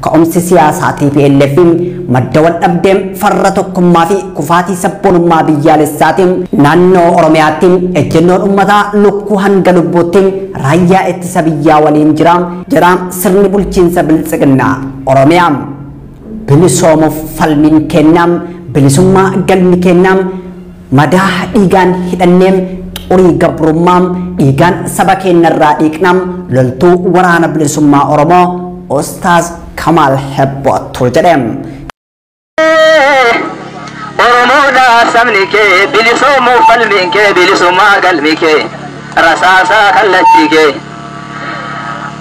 Ka'umsi siyaasaa TPLF madda wal dhabdee farra tokkummaa fi kufaatii sabboonummaa biyyaalessaatiin naannoo Oromiyaatti ejjennoon uummataa lukkuu hanga lubbuutti raayyaa ittisa biyyaa waliin jira jedha sirni bulchiinsa biltsiginnaa Oromiyaa. Bilisoomuuf falmiin kennaam, bilisummaa galmi kennaam, madaa dhiigaan hidhanneem, xurii gabrummaa dhiigaan saba keenyarraa dhiiqnaam, loltuu waraana bilisummaa Oromoo Ustaaz Kamaal Hebbootu jedhe. Oromoodha sabni kee, bilisoomuuf falmiin kee, bilisummaa galmi kee, rasaasaa kallachii kee.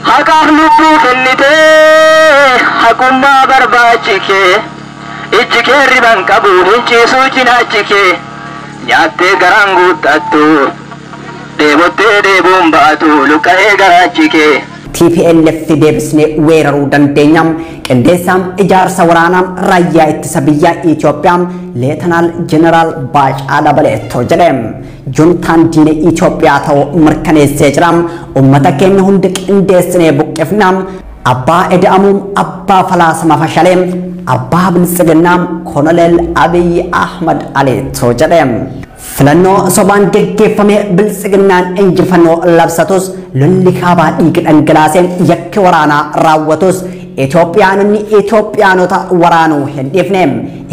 Haqaaf lubbuu kennitee haqummaa barbaachi kee, ijji kee riban qabu hin ciisuu cinaachi kee, nyaattee garaan guuttattu dheebottee dheebuun baatu luqqa'ee garaachi kee. TPLF deebisnee weeraruu dandeenya. Qindeessaan ijaarsa waraanaa raayyaa ittisa biyyaa Itoophiyaa Leetanaal Jeneraal Baacaa Dabaleettoo jedhe. Juntaan diina Itoophiyaa ta'uu mirkaneessee jira. Uummata keenya hundi qindeessinee buqqifna. Abbaa Eda'amuu, abbaa falaasama fashalee, abbaa biltsiginnaa Koloneel Abiy Ahmad Aleettoo jedhe. Filannoo sobaan geggeeffame biltsiginnaan injifannoo labsatus, lolli kaabaa dhiiga dhangalaasee yakki waraanaa raawwatus, Itoophiyaanonni Itoophiyaanota waraanuu hin dhiifne.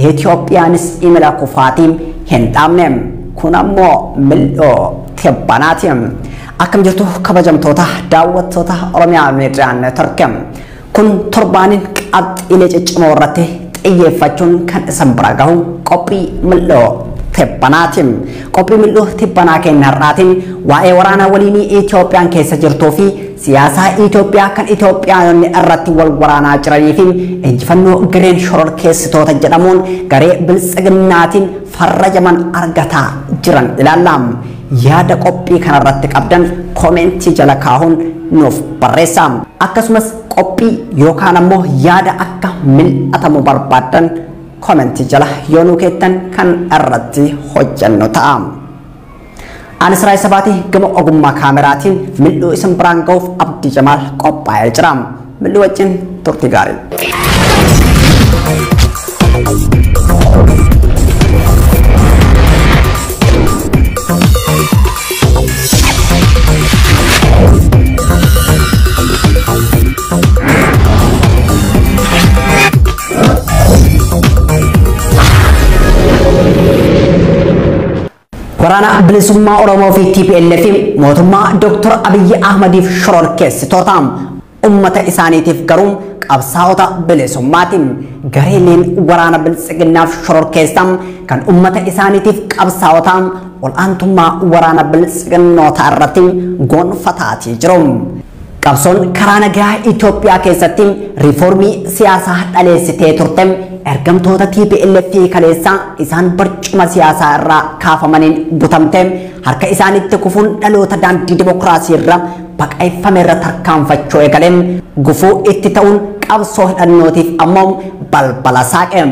Itoophiyaanis imala kufaatii hin dhaabne. Kun ammoo mil'oo tibbanaati. Akkam jirtu kabajamtoota daawwattoota Oromiyaa Miidiyaa Neetwork. Kun torbaaniin qabxiilee ciccimoo irratti xiyyeeffachuun kan isin bira gahu qophii mil'oo tibbanaati. Qophii mil'oo tibbanaa keenya har'aatiin waa'ee waraana waliinii Itoophiyaan keessa jirtuu fi siyaasaa Itoophiyaa kan Itoophiyaanonni irratti wal waraanaa jiranii fi injifannoo gareen shororkeessitoota jedhamuun garee biltsiginnaatiin farrajaman argataa jiran ilaalla. Yaada qophii kanarratti qabdan koomentii jala kaahuun nuuf barreessaa. Akkasumas qophii yookaan ammoo yaada akka mil'atamu barbaaddan koomentii jala yoo nuu keettan kan irratti hojjennu ta'a. Ani Siraay Sabaatii gama ogummaa kaameraatiin mil'uu isin biraan ga'uuf Abdii Jamaal qophaa'ee jira. Mil'uu wajjin turtii gaarii. Waraana bilisummaa Oromoo fi TPLF mootummaa Dr. Abiyyi Ahmadiif shororkeessitoota uummata isaaniitiif garuu qabsaa'ota bilisummaatiin gareeleen waraana biltsiginnaaf shororkeessan kan uummata isaaniitiif qabsaa'ota ol'aantummaa waraana biltsiginnoota irratti gonfataatii jiru. Qabsoon karaa nagaa Itoophiyaa keessatti riiformii siyaasaa dhaleessitee turte ergamtoota TPLF kaleessaa isaan barcuma siyaasaa irraa kaafamaniin butamte harka isaanitti kufuun dhaloota daandii dimokiraasii irra baqeeffame irra tarkaanfachuu eegaleen gufuu itti ta'uun qabsoo hidhannootiif ammoo balbala saaqe.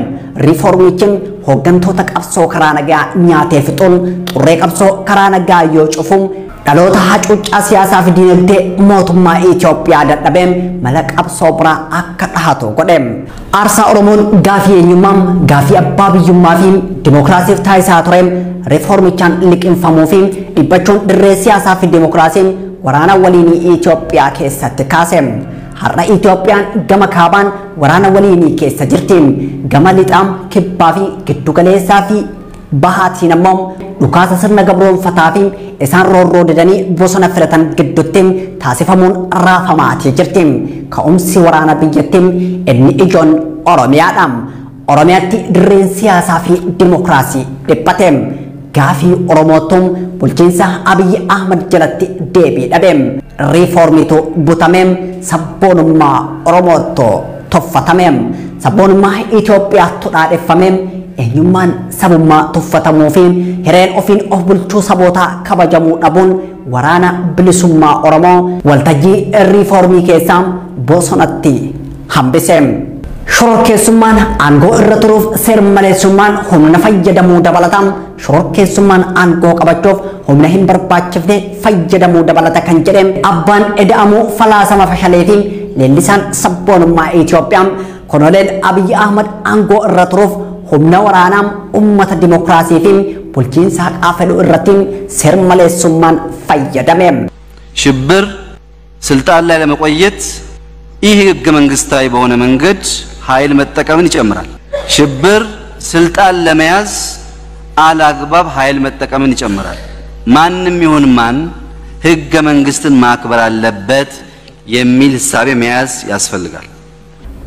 Riiformichi hooggantoota qabsoo karaa nagaa nyaatee fixuun xurree qabsoo karaa nagaa yoo cufu dhaloota hacuuccaa siyaasaa fi diinagdee mootummaa Itoophiyaa dadhabee mala qabsoo biraa akka dhahatu godhe. Aarsaa Oromoon gaafii eenyummaa, gaafii abbaa biyyummaa fi dimokiraasiif taasisaa ture riiformichaan liqinfamuu fi dhibbachuun dirree siyaasaa fi dimokiraasiin waraana waliinii Itoophiyaa keessatti kaase. Har'a Itoophiyaan gama kaabaan waraana waliinii keessa jirti. Gama lixaa, kibbaa fi giddugaleessaa fi bahaatiin ammoo dhukaasa sirna gabroonfataa fi isaan roorroo didanii bosona filatan gidduutti taasifamuun raafamaatii jirti. Ka'umsi waraana biyyattii inni ijoon Oromiyaadha. Oromiyaatti dirreen siyaasaa fi dimokiraasii dhiphate. Gaafii Oromootuun bulchiinsa Abiyyi Ahmad jalatti deebii dhabe. Riiformiitu butame, sabboonummaa Oromootu tuffatame. Sabboonummaa Itoophiyaatu dhaadheffame. Eenyummaan sabummaa tuffatamuu fi hireen ofiin of bulchuu sabootaa kabajamuu dhabuun waraana bilisummaa Oromoo waltajjii riiformii keessaa bosonatti hambise. Shororkeessummaan aangoo irra turuuf seer-maleessummaan humna fayyadamuu dabalata. Shororkeessummaan aangoo qabachuuf humna hin barbaachifne fayyadamuu dabalata kan jedhe abbaan eda'amuu falaasama fashalee fi leellisaan sabboonummaa Itoophiyaa Koloneel Abiy Ahmad aangoo irra turuuf humna waraanaa uummata dimokiraasii fi bulchiinsa haqaa fedhu irratti seer-maleessummaan fayyadame. ሽብር ስልጣን ላይ ለመቆየት ይህ ህገ መንግስታዊ በሆነ መንገድ ኃይል መጠቀምን ይጨምራል። ሽብር ስልጣን ለመያዝ አላግባብ ኃይል መጠቀምን ይጨምራል። ማንም ይሁን ማን ህገ መንግስትን ማክበር አለበት የሚል ህሳቤ መያዝ ያስፈልጋል።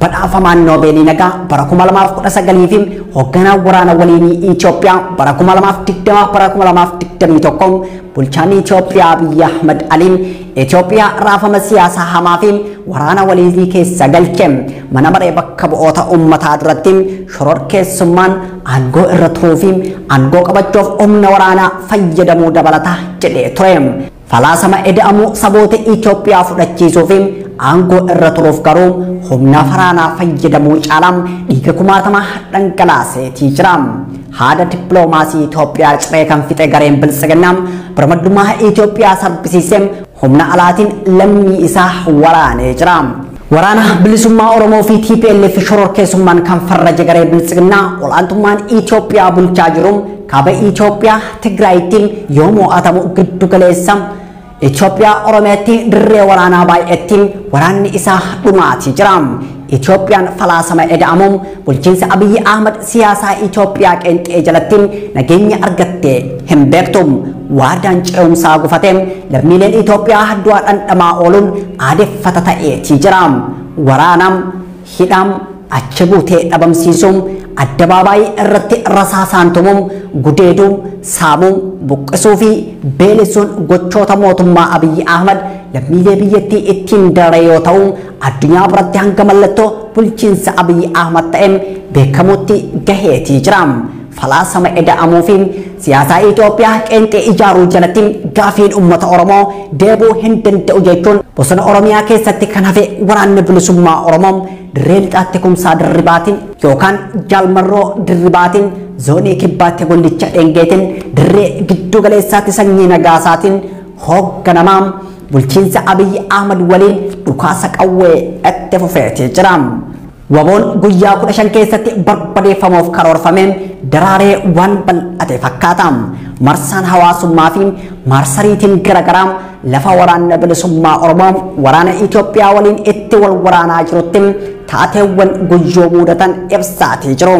Badhaafamaan Noobeelii nagaa bara 2019 fi hoogganaa waraana waliinii Itoophiyaa bara 2020 bara 2021 bulchaan Itoophiyaa Abiy Ahmed Aliin Itoophiyaa raafama siyaasaa hamaa fi waraana waliinii keessa galche mana maree bakka bu'oota uummataa duratti shororkeessummaan aangoo irra turuu fi aangoo qabachuuf humna waraanaa fayyadamuu dabalata jedhee ture. Falaasama eda'amuu saboota Itoophiyaa fudhachiisuu fi aangoo irra turuuf garuu humna waraanaa fayyadamuu caalaa dhiiga kumaatama dhangalaaseetii jira. Haada dippiloomaasii Itoophiyaa ciree kan fixe gareen biltsiginnaa birmadummaa Itoophiyaa sabbisiisee humna alaatiin lammii isaa waraanee jira. Waraana bilisummaa Oromoo fi TPLF shororkeessummaan kan farraje garee biltsiginnaa olaantummaan Itoophiyaa bulchaa jiru kaaba Itoophiyaa Tigraayitti yoo mo'atamu giddu galeessa Itoophiyaa Oromiyaatti dirree waraanaa baay'eetti waraanni isaa dhumaatii jira. Itoophiyaan falaasama eda'amuun bulchiinsa Abiy Ahmed siyaasaa Itoophiyaa qeenxee jalatti nageenya argattee hin beektu. Waadaan ce'umsaa gufatee lammiileen Itoophiyaa du'a dhandhamaa ooluun aadeffata ta'eetii jira. Waraanam, hidham, achi buutee dhabamsiisuun, addabaabaayii irratti rasaasaan tumuun, gudeeduun, saamuun, buqqisuu fi beelisuun gochoota mootummaa Abiy Ahmed lammiilee biyyattii ittiin darare yoo ta'u addunyaa biratti hanga mallattoo bulchiinsa Abiy Ahmed ta'een beekamutti gaheetii jira. Falaasama eda'amuu fi siyaasaa Itoophiyaa qeenxee ijaaruu jalatti gaafiin uummata Oromoo deebuu hin danda'u jechuun bosona Oromiyaa keessatti kan hafe waraanni bilisummaa Oromoo dirree lixaatti kumsaa dirribaatiin yookaan jaalmarroo dirribaatiin zoonii kibbaatti gollicha dhengeetiin dirree giddu galeessaatti sanyii nagaasaatiin hoogganamaa bulchiinsa Abiy Ahmed waliin dhukaasa qawwee itti fufeetii jira. Waboon guyyaa 15 keessatti barbadeeffamuuf karoorfameen daraaree waan bal'ate fakkaata. Marsaan hawaasummaa fi marsariitiin garaagaraa lafa waraana bilisummaa Oromoo waraana Itoophiyaa waliin itti wal waraanaa jirutti taateewwan guyyoo mudatan ibsaatii jiru.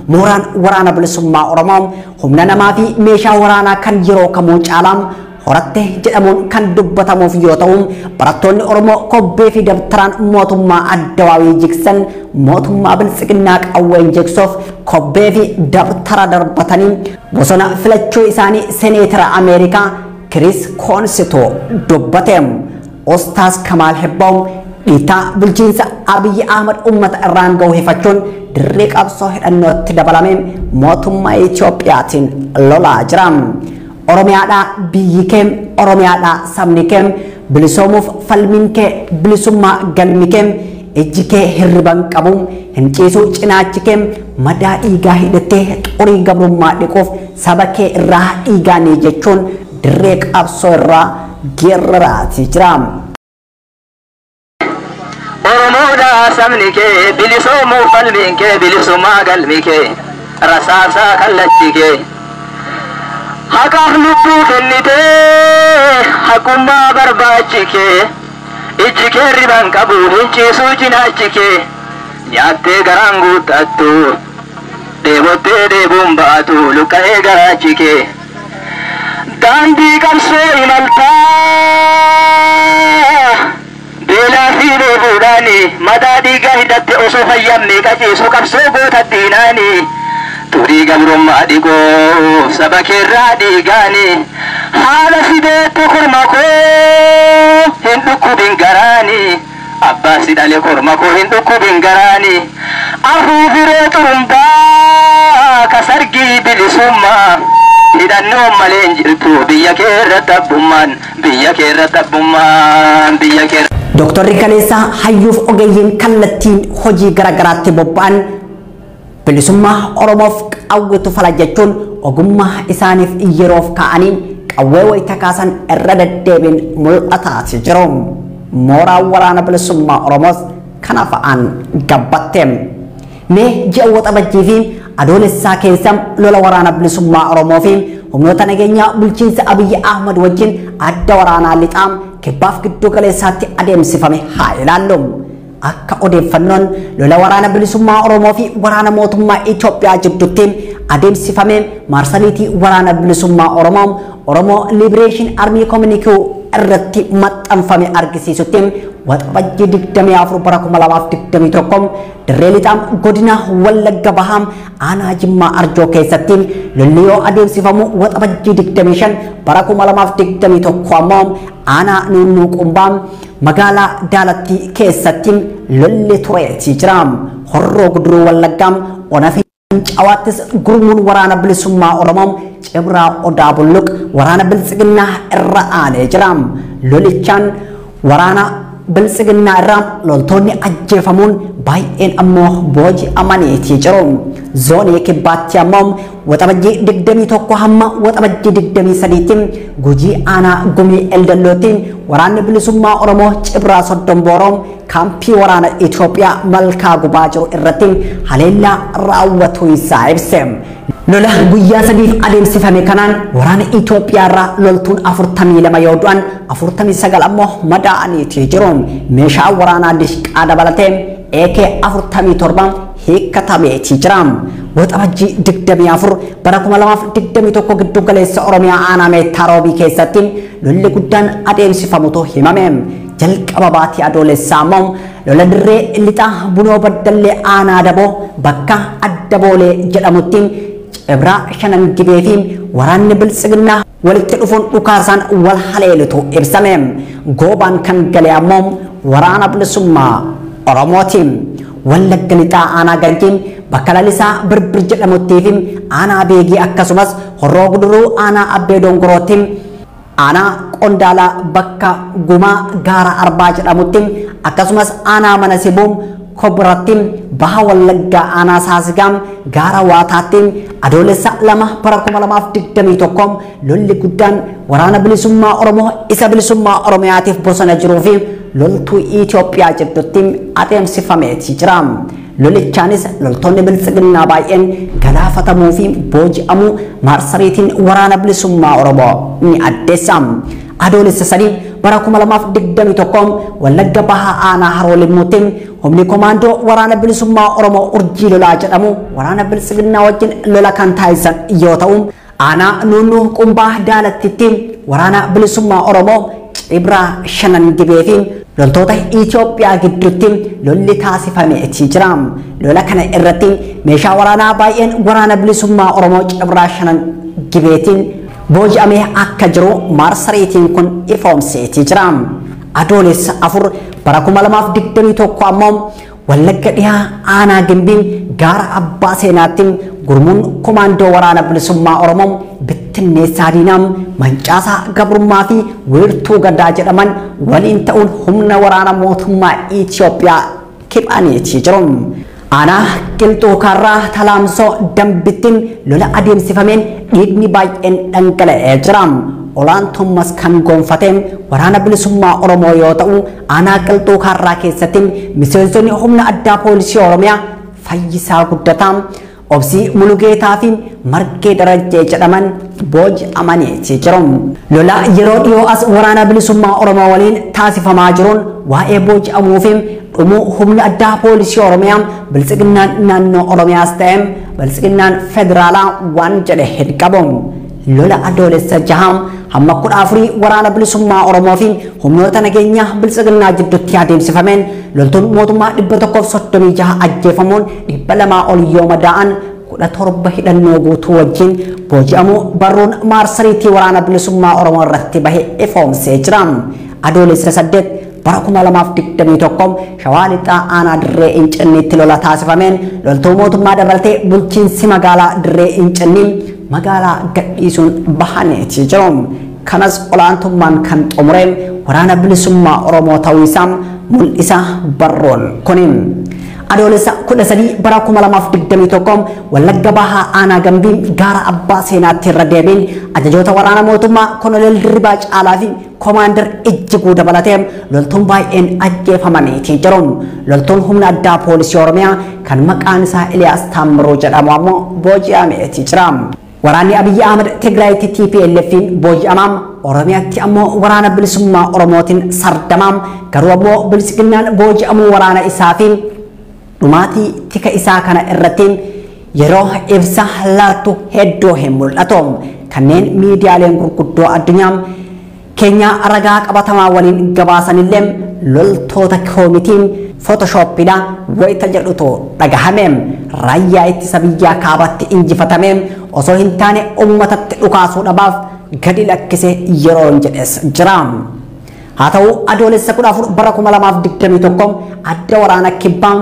Mooraan waraana bilisummaa Oromoo humna namaa fi meeshaa waraanaa kan yeroo kamuu caalaa horatte jedhamuun kan dubbatamuuf yoo ta'u barattoonni Oromoo kobbee fi dabtaraan mootummaa addawaawii jigsan mootummaa biltsiginnaa qawween jigsuuf kobbee fi dabtara darbatanii bosona filachuu isaanii seneetara Ameerikaa Kiriis Koonsitoo dubbate. Ostaas Kamaal Hibboom dhiitaa bulchiinsa Abiy Ahmed uummata irraan gahu hifachuun dirree qabsoo hidhannootti dabalame mootummaa Itoophiyaatiin lolaa jira. Oromiyaadhaa biyyi kee, Oromiyaadhaa sabni kee, bilisoomuuf falmiin kee, bilisummaa galmi kee, ijji kee hirriban qabu, hin ciisu cinaachi kee, madaa dhiigaa hidhattee xurii gabrummaa dhiquuf saba kee irraa dhiigaanii jechuun dirree qabsoo irraa geeraraatii jira. Oromoodhaa sabni kee bilisoomuuf falmiin kee bilisummaa galmi kee rasaasaa kallachi kee. Haqaaf lubbuu kennitee haqummaa barbaachi kee ijji kee riban qabu hin ciisuu cinaachi kee nyaattee garaan guuttattu dheebottee dheebuun baatu luqqa'ee garaachi kee daandii qabsoo imaltaa beelaa fi dheebuudhaani mataa dhiigaa hidhatte osoo fayyamne qaciisu qabsoo goota diinaani. Turii gabrummaa dhiqoo saba keerraa dhiigaani haala fideettu korma koo hin dhukkubin garaani abbaa si dhale korma koo hin dhukkubin garaani afuufiree xurumbaa kasargii bilisummaa hidhannoo malee hin jirtu biyya keerratti abbummaan biyya keerratti abbummaan biyya keerratti. Dooktarri Kaleessaa hayyuuf ogeeyyiin kallattiin hojii garaagaraatti bobba'an bilisummaa Oromoof qawwetu fala jechuun ogummaa isaaniif yeroof kaa'anii qawwee wayita kaasan irra deddeebiin mul'ataati jiru. Mooraa waraana bilisummaa Oromoos kana fa'aan gabbatte. Mee ji'a Waxabajjii fi Adoolessaa keessa lola waraana bilisummaa Oromoo fi humnoota nageenyaa bulchiinsa Abiyyi Ahmad wajjin adda waraanaa lixaa kibbaaf gidduu galeessaatti adeemsifame haa ilaallu. Akka odeeffannoon lola waraana bilisummaa Oromoo fi waraana mootummaa Itoophiyaa jidduutti adeemsifame maarsariitii waraana bilisummaa Oromoo Oromoo Liberation Army Communique irratti maxxanfame argisiisutti Waxabajjii 24 bara 2021 dirree lixaa godina Wallagga Bahaa aanaa Jimmaa Arjoo keessatti lolli yoo adeemsifamu Waxabajjii 25 bara 2021 ammoo aanaa Nuunnuu Qumbaa magaalaa Daalattii keessatti lolli tureetii jira. Horroo Guduruu Wallaggaa ona Fincaa'aattis gurmuun waraana bilisummaa Oromoo Cibraa Odaa Bulluq waraana biltsiginnaa irra aanee jira. Lolichaan waraana biltsiginnaa irraa loltoonni ajjeefamuun baay'een ammoo booji'amaniitii jiru. Zoonii kibbaatti ammoo Waxabajjii 21 hamma Waxabajjii 23tti Gujii aanaa Gumii Eldallootti waraanni bilisummaa Oromoo Cibraa Soddombooroo kaampii waraana Itoophiyaa malkaa gubaa jiru irratti haleellaa raawwatu isaa ibse. Lola guyyaa sadiif adeemsifame kanaan waraana Itoophiyaa irraa loltuun 42 yoo du'an 49 ammoo madaa'aniitii jiru. Meeshaa waraanaa dishqaa dabalatee AK 47 hiikkatameetii jira. Waxabajjii 24 bara 2021 giddu galeessa Oromiyaa aanaa Meettaa Roobii keessatti lolli guddaan adeemsifamutu himame. Jalqaba baatii Adoolessaa ammoo lola dirree lixaa Bunoo Baddallee aanaa Daboo bakka Adda Boolee jedhamutti Cibraa Shanan Gibee fi waraanni biltsiginnaa walitti dhufuun dhukaasaan wal haleelutu ibsame. Goobaan kan gale ammoo waraana bilisummaa Oromooti. Wallagga lixaa aanaa Ganjii bakka Lalisaa Birbir jedhamuttii fi aanaa Beegii akkasumas Horroo Guduruu aanaa Abbee Dongorootti aanaa Qondaalaa bakka Gumaa Gaara Arbaa jedhamutti akkasumas aanaa Mana Sibuu Kobratti Baha Wallaggaa aanaa Saasigaa Gaara Waataatti Adoolessa 2 bara 2021 lolli guddaan waraana bilisummaa Oromoo isa bilisummaa Oromiyaatiif bosona jiruu fi loltuu Itoophiyaa jidduutti adeemsifameetii jira. Lolichaanis loltoonni biltsiginnaa baay'een galaafatamuu fi booji'amuu maarsariitiin waraana bilisummaa Oromoo ni addeessa. Adoolessa 3 bara 2021 Wallagga Bahaa aanaa Haroo Limmuutti humni komaandoo waraana bilisummaa Oromoo Urjii Lolaa jedhamu waraana biltsiginnaa wajjin lola kan taasisan yoo ta'u aanaa Nuunnuu Qumbaa Daalattitti waraana bilisummaa Oromoo Cibraa Shanan Gibee fi loltoota Itoophiyaa gidduutti lolli taasifameetii jira. Lola kana irratti meeshaa waraanaa baay'een waraana bilisummaa Oromoo Cibraa Shanan Gibeetiin booji'amee akka jiru maarsariitiin kun ifoomseetii jira. Adoolessa 4 bara 2021 ammoo Wallagga dhihaa aanaa Gimbii gaara Abbaa Seenaatti gurmuun komaandoo waraana bilisummaa Oromoo Bittinneessaa Diinaa Mancaasaa Gabrummaa fi Wiirtuu Gadaa jedhaman waliin ta'uun humna waraana mootummaa Itoophiyaa kiphaniitii jiru. Aanaa Qilxuu Kaarraa Talaamsoo Dambitti lola adeemsifameen dhiigni baay'een dhangala'ee jira. Olaantummas kan gonfate waraana bilisummaa Oromoo yoo ta'u aanaa Qilxuu Kaarraa keessatti miseensonni humna addaa poolisii Oromiyaa Fayyisaa Guddataa, Obsii Mulugeetaa fi Margee Darajjee jedhaman booji'amaniitii jiru. Lola yeroo dhiyoo as waraana bilisummaa Oromoo waliin taasifamaa jiruun waa'ee booji'amuu fi dhumuu humna addaa poolisii Oromiyaa biltsiginnaan naannoo Oromiyaas ta'e biltsiginnaan federaalaa waan jedhe hin qabu. Lola Adoolessa 6 hamma 14 waraana bilisummaa Oromoo fi humnoota nageenyaa biltsiginnaa jidduutti adeemsifameen loltuun mootummaa 136 ajjeefamuun 200 ol yoo madaa'an 17 hidhannoo guutuu wajjin booji'amuu barruun maarsariitii waraana bilisummaa Oromoo irratti bahe ifoomsee jira. Adoolessa 8 bara 2021 Shawaa Lixaa aanaa Dirree Incinniitti lola taasifameen loltuu mootummaa dabalatee bulchiinsi magaalaa Dirree Incinnii magaalaa gadhiisuun bahaneetii jiru. Kanas olaantummaan kan xumure waraana bilisummaa Oromoo ta'uu isaa mul'isa barroon kuni. Adoolessa 13 bara 2021 Wallagga Bahaa Aanaa Gambii gaara Abbaa Seenaatti irra deebiin ajajoota waraana mootummaa Koloneel Dirribaa Caalaa fi Komaander Ijjiguu dabalatee loltuun baay'een ajjeefamaniitii jiru. Loltuun humna addaa poolisii Oromiyaa kan maqaan isaa Iliyaas Taammiruu jedhamu ammoo booji'ameetii jira. Waraanni Abiyyi Ahmad Tigraayitti TPLF'n booji'amaam, Oromiyaatti ammoo waraana bilisummaa Oromootiin sardamaam, garuu ammoo bilisiginnaan booji'amuu waraana isaa fi dhumaatii tika isaa kana irratti yeroo ibsa laattu hedduu hin mul'atu. Kanneen miidiyaaleen gurguddoo addunyaa keenyaa ragaa qabatamaa waliin gabaasanillee loltoota koomitiin footoshooppiidha wayita jedhutu dhagahame. Raayyaa ittisa biyyaa kaabatti injifatame osoo hin taane uummatatti dhukaasuu dhabaaf gadi lakkise yeroon jedhes jira. Haa ta'u adoolessa 14 bara 2021 adda waraana kibbaa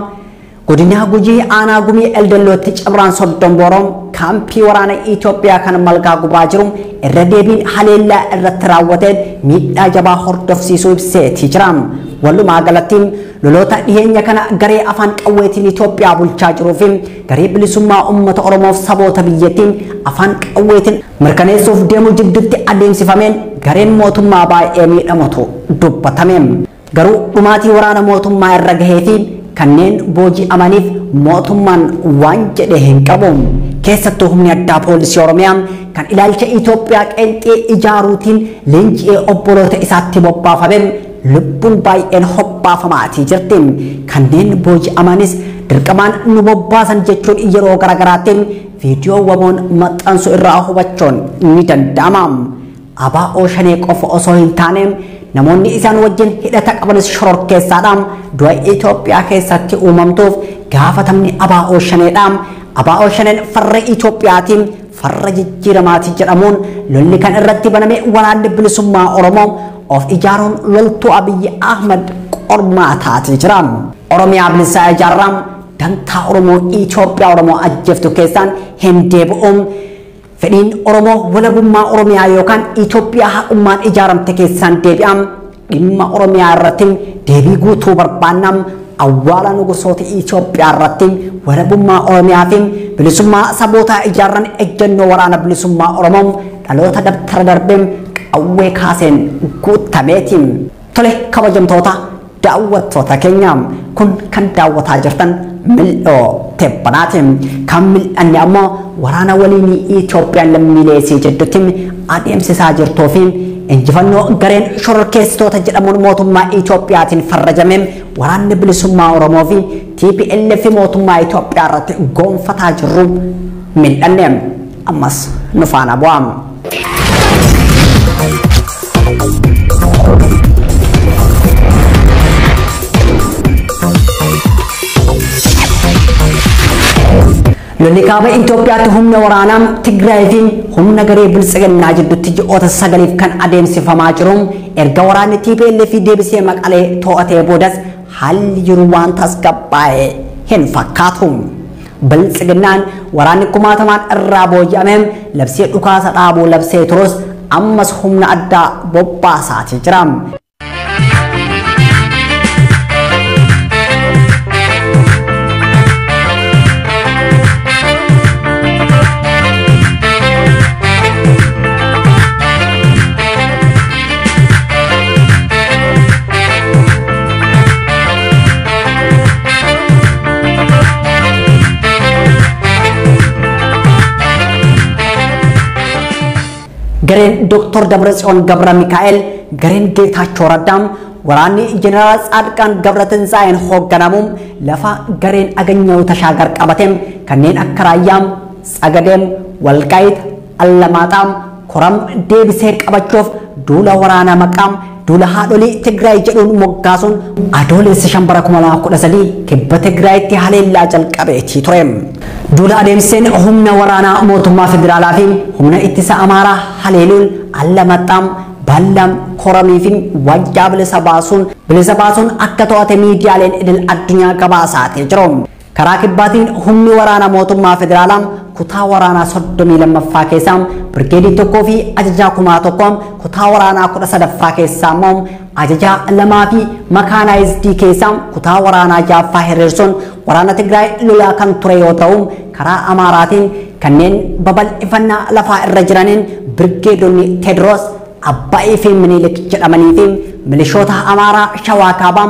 godina Gujii aanaa Gumii Eldellootti Cibraan Soddombooroon kaampii waraana Itoophiyaa kan malkaa gubaa jiru irra deebiin haleellaa irratti raawwateen miidhaa jabaa hordofsiisuu ibseetii jira. Walumaa galatti loloota dhiyeenya kana garee afaan qawweetiin Itoophiyaa bulchaa jiruu fi garee bilisummaa uummata Oromoof saboota biyyattiin afaan qawweetiin mirkaneessuuf deemu jidduutti adeemsifameen gareen mootummaa baay'ee miidhamutu dubbatame. Garuu dhumaatii waraana mootummaa irra gahee fi kanneen booji'amaniif mootummaan waan jedhe hin qabu. Keessattuu humni addaa poolisii Oromiyaa kan ilaalcha Itoophiyaa qeenxee ijaaruutiin leenji'ee obboloota isaatti bobbaafameen lubbuun baay'een hobbaafamaatii jirti. Kanneen booji'amanis dirqamaan nu bobbaasan jechuun yeroo garaagaraatti viidiyoo waboon maxxansu irraa hubachuun ni danda'ama. ABO shanee qofa osoo hin taane namoonni isaan wajjin hidhata qabanis shororkeessaadha. Du'a Itoophiyaa keessatti uumamtuuf gaafatamni ABO shaneedha. ABO shaneen farra Itoophiyaatiin farra jijjiiramaati jedhamuun lolli kan irratti baname waraanni bilisummaa Oromoo of ijaaruun loltuu Abiyyi Ahmad qormaa taatee jira. Oromiyaa bilisaa ijaarraa dantaa Oromoo Itoophiyaa Oromoo ajjeeftu keessaan hin deebi'uun fedhiin Oromoo walabummaa Oromiyaa yookaan Itoophiyaa haqummaan ijaaramte keessaan deebi'am. Dhimma Oromiyaa irratti deebii guutuu barbaannam. Awwaala nugusoota Itoophiyaa irratti walabummaa Oromiyaa fi bilisummaa sabootaa ijaarran ejjennoo waraana bilisummaa Oromoo dhaloota dabtara darbeen qawwee kaaseen guutameeti. Tole kabajamtoota daawwattoota keenya kun kan daawwataa jirtan mil'oo tebbanaati. Kan mil'anne ammoo waraana waliinii Itoophiyaan lammiilee isii jidduutti adeemsisaa jirtuu fi injifannoo gareen shororkeessitoota jedhamuun mootummaa Itoophiyaatiin farrajame waraanni bilisummaa Oromoo fi TPLF mootummaa Itoophiyaa irratti gonfataa jirru mil'anne ammas nu faana bu'aa. Lolli kaaba Itoophiyaatti humna waraanaa Tigraay fi humna garee biltsiginnaa jidduutti ji'oota 9 kan adeemsifamaa jiru erga waraanni TPLF deebisee Maqalee to'atee boodas haalli jiru waan tasgabbaa'e hin fakkaatu. Biltsiginnaan waraanni kumaatamaan irraa booji'ame labsee dhukaasa dhaabuu labsee turus ammas humna addaa bobbaasaati jira. Gareen Dr. Dabratsiyoon Gabra Mikaa'el, gareen Geetaachoo Raddaam, waraanni Jeneraal Tsaadqaan Gabra Tinsaa'een hoogganamuun lafa gareen Aganyaw Tashaagar qabateen kanneen akka Raayyaam, Tsagadeem, Walqaayit, Allamaaxaam, Koram deebisee qabachuuf duula waraanaa maqaam duula haadholii Tigraay jedhuun moggaasuun adoolessa 5 bara 2013 kibba Tigraayitti haleellaa jalqabeetii ture. Duula adeemseen humna waraanaa mootummaa federaalaa fi humna ittisa Amaaraa haleeluun Allamaaxaam, Ballaam, Koramii fi Wajjaa bilisa baasuun akka to'ate miidiyaaleen idil addunyaa gabaasaatee jiru. Karaa kibbaatiin humni waraanaa mootummaa federaalaa kutaa waraanaa 32ffaa keessaa birgeedii 1 fi ajajaa 1000 kutaa waraanaa 13ffaa keessaa immoo ajajaa 2 fi makaanaayizd keessaa kutaa waraanaa 6ffaa hiriirsuun waraana Tigraay lolaa kan ture yoo ta'u karaa Amaaraatiin kanneen babal'ifannaa lafaa irra jiraniin birgeedonni Teedroos Abbaayii fi Minilik jedhamanii fi milishoota Amaaraa Shawaa Kaabaa,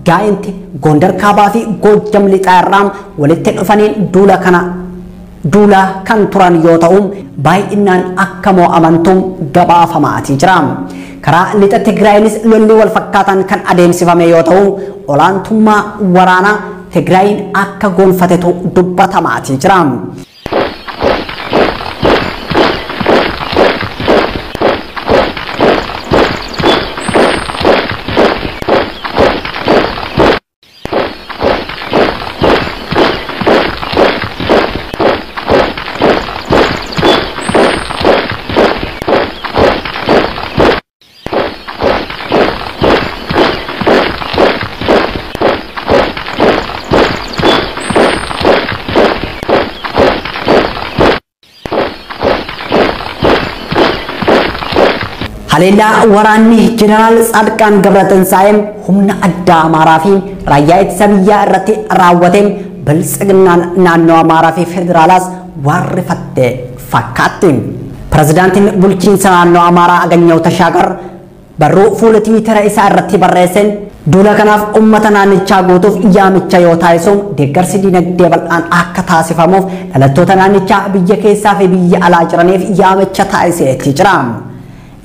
Gaayinti, Gondar Kaabaa fi Goojjam Lixaa irraa walitti dhufaniin duula kana duula kan turan yoo ta'u baay'inaan akka mo'amantuun gabaafamaatii jira. Karaa lixa Tigraayinis lolli wal fakkaataan kan adeemsifame yoo ta'u olaantummaa waraanaa Tigraayin akka gonfatetu dubbatamaatii jira. Haleellaa waraanni Jeneraal Tsaadqaan Gabratinsaa'ee humna addaa Amaaraa fi raayyaa ittisa biyyaa irratti raawwateen biltsiginnaan naannoo Amaaraa fi federaalaas warrifatte fakkaatti. Pirezidaantiin bulchiinsa naannoo Amaaraa Aganyaw Tashaagar barruu fuula Tiwiitara isaa irratti barreesseen duula kanaaf uummata naannichaa guutuuf yaamicha yoo taasisu deeggarsi dinagdee bal'aan akka taasifamuuf dhalattoota naannichaa biyya keessaa fi biyya alaa jiraniif yaamicha taasiseetti jira.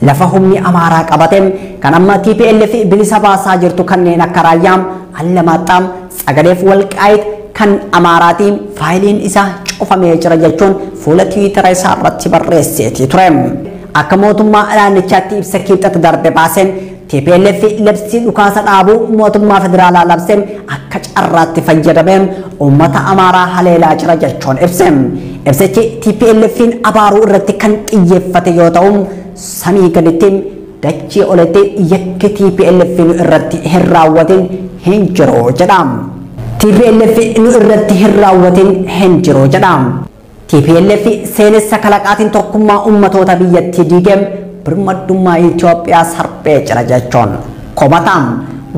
Lafa humni Amaaraa qabateen kan amma TPLF bilisa baasaa jirtu kanneen akka Raayyaa, Allamaaxaa, Tsagaleef Walqaayit kan Amaaraatiin faayiliin isaa cufamee jira jechuun fuula Tiwiitara isaa irratti barreesseetii ture. Akka mootummaa naannichaatti ibsa kibxata darbe baaseen TPLF labsii dhukaasa dhaabuu mootummaa federaalaa labseen akka carraatti fayyadameen uummata Amaaraa haleelaa jira jechuun ibse. Ibsichi TPLF'n abaaruu irratti kan xiyyeeffate yoo ta'u samii gaditti dachee olitti yakki TPLF nu irratti hin raawwatin hin jiru jedha. TPLF nu irratti hin raawwatin hin jiru jedha. TPLF seenessa kalaqaatiin tokkummaa uummatoota biyyattii diigee birmadummaa Itoophiyaa sarbee jira jechuun komata.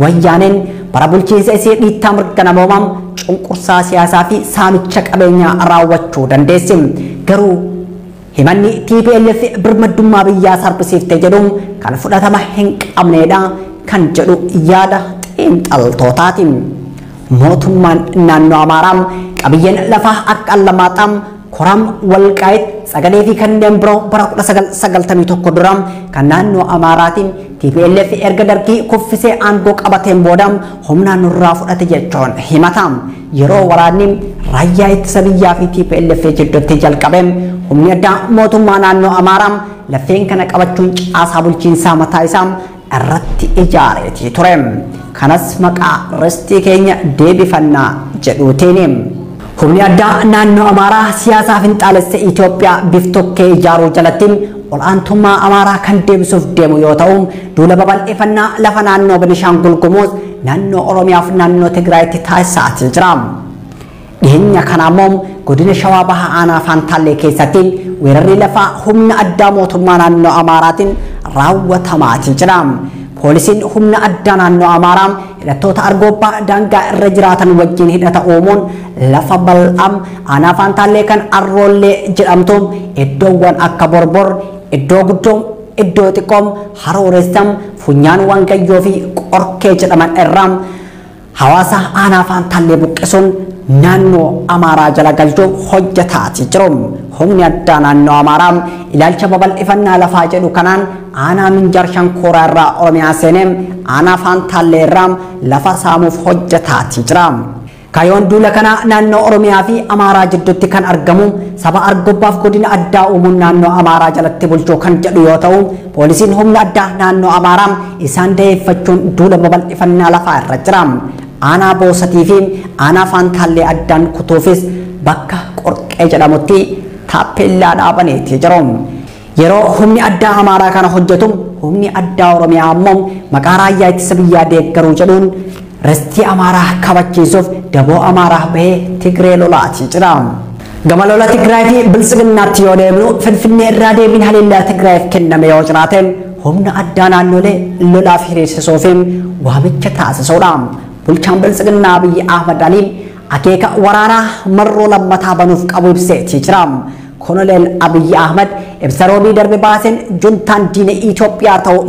Wayyaaneen bara bulchiinsa isee dhiittaa mirga namoomaa cunqursaa siyaasaa fi saamicha qabeenyaa raawwachuu dandeessi. Garuu himanni TPLF birmadummaa biyyaa sarbisiifte jedhu kan fudhatama hin qabneedha kan jedhu yaada xiinxaltootaati. Mootummaan naannoo Amaaraa qabiyyeen lafaa akka Allamaaxaa, Koram, Walqaayit, Tsagalee fi kanneen biroo bara 1991 dura kan naannoo Amaaraatiin TPLF erga dargii kuffisee aangoo qabateen booda humnaan nurraa fudhate jechuun himata. Yeroo waraanni raayyaa ittisa biyyaa fi TPLF jidduutti jalqabe humni addaa mootummaa naannoo Amaaraa lafeen kana qabachuun caasaa bulchiinsaa mataa isaa irratti ijaareetii ture. Kanas maqaa ristii keenya deebifannaa jedhuutiin. Humni addaa naannoo Amaaraa siyaasaa finxaalessa Itoophiyaa biftokkee ijaaruu jalatti ol'aantummaa Amaaraa kan deebisuuf deemu yoo ta'u duula babal'ifannaa lafa naannoo Benishaangul Gumuz, naannoo Oromiyaa fi naannoo Tigraayitti taasisaa jira. Dhiyeenya kana immoo godina Shawaa Bahaa Aanaa Faantaallee keessatti weerarri lafaa humna addaa mootummaa naannoo Amaaraatiin raawwatamaa jira. Poolisiin humna addaa naannoo Amaaraa hidhattoota Argobbaa daangaa irra jiraatan wajjin hidhata uumuun lafa bal'aa Aanaa Faantaallee kan Arroollee jedhamtu iddoowwan akka Borbor, iddoo guddoo, iddoo xiqqoo, Harooressaa, Funyaan Wangayyoo fi Qorkee jedhaman irraa hawaasa Aanaa Faantaallee buqqisuun naannoo Amaaraa jala galchuuf hojjetaa jiru. Humni addaa naannoo Amaaraa ilaalcha babal'ifannaa lafaa jedhu kanaan Aanaa Minjaar Shankooraa irraa Oromiyaa seenee Aanaa Faantaallee irraa lafa saamuuf hojjetaa jira. Kaayyoon duula kanaa naannoo Oromiyaa fi Amaaraa jidduutti kan argamu saba Argobbaaf godina addaa uumuun naannoo Amaaraa jalatti bulchuu kan jedhu yoo ta'u poolisiin humna addaa naannoo Amaaraa isaan da'eeffachuun duula babal'ifannaa lafaa irra jira. Aanaa Boosatii fi Aanaa Faantaallee addaan kutuufis bakka Qorqee jedhamutti taappellaa dhaabaniiti jiru. Yeroo humni addaa Amaaraa kana hojjetu humni addaa Oromiyaa ammoo maqaa raayyaa ittisa biyyaa deeggaruu jedhuun ristii Amaaraa kabachiisuuf daboo Amaaraa bahee Tigree lolaatii jira. Gama lola Tigraay fi Biltsiginnaatti yoo deemnu Finfinnee irraa deebiin haleellaa Tigraayiif kenname yoo jiraate humna addaa naannolee lolaaf hiriirsisuu fi waamicha taasisuudha. Bulchaan Biltsiginnaa Abiyyi Ahmad Aliin akeeka waraanaa marroo lammataa banuuf qabu ibseetii jira. Koloneel Abiyyi Ahmad ibsa roobii darbe baaseen juntaan diina Itoophiyaa ta'uu